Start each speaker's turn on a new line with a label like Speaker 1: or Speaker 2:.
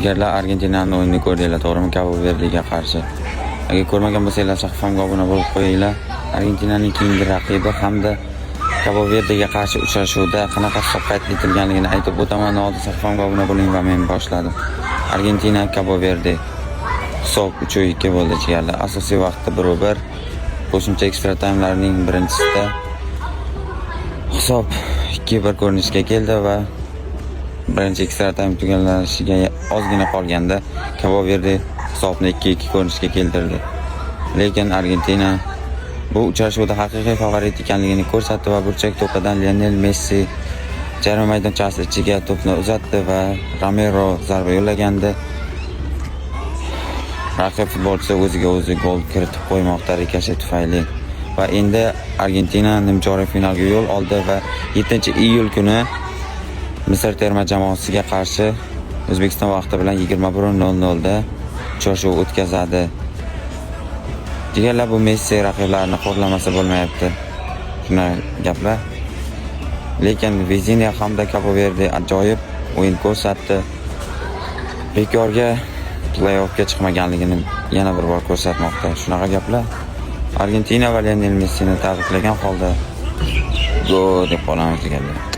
Speaker 1: Agarlar Argentinani o'yinini ko'rdinglar, to'g'rimi? Kabo Verdega qarshi. Agar ko'rmagan bo'lsanglar, sahifamga obuna bo'lib qo'yinglar. Argentinaning keyingi raqibi hamda Kabo Verdega qarshi uchrashuvda qanaqa hisob qayd etilganligini aytib o'taman. Oldin sahifamga obuna bo'ling va men boshladim. Argentina, Kabo Verde. Hisob 3-2 bo'ldi, jigarlar. Asosiy vaqtda 1-1. Qo'shimcha ekstra taymlarning birinchisida hisob 2-1 ko'rinishga keldi va birinchi ekstra taym tugallanishiga ozgina qolganda Kabo Verde hisobni 2-2 ko'rinishga keltirdi. Lekin Argentina bu uchrashuvda haqiqiy favorit ekanligini ko'rsatdi va burchak to'pidan Lionel Messi jarima maydonchasi ichiga to'pni uzatdi va Romero zarba yo'llagandi. Raqib futbolchisi o'ziga o'zi gol kiritib qo'ymoqda rikoshet tufayli. Va endi Argentina nimchorak finalga yo'l oldi va 7-iyul kuni Misr terma jamoasiga qarshi O'zbekiston vaqti bilan 21:00 da uchrashuv o'tkazadi. Jigarlar, bu Messi raqiblarini xo'rlamasa bo'lmayapti. Shunday gaplar. Lekin Vizinha hamda Kabo Verde ajoyib o'yin ko'rsatdi. Bekorga play-offga chiqmaganligini yana bir bor ko'rsatmoqda. Shunaqa gaplar. Argentina va Lionel Messini tabriklagan holda go deb qolamiz, jigarlar.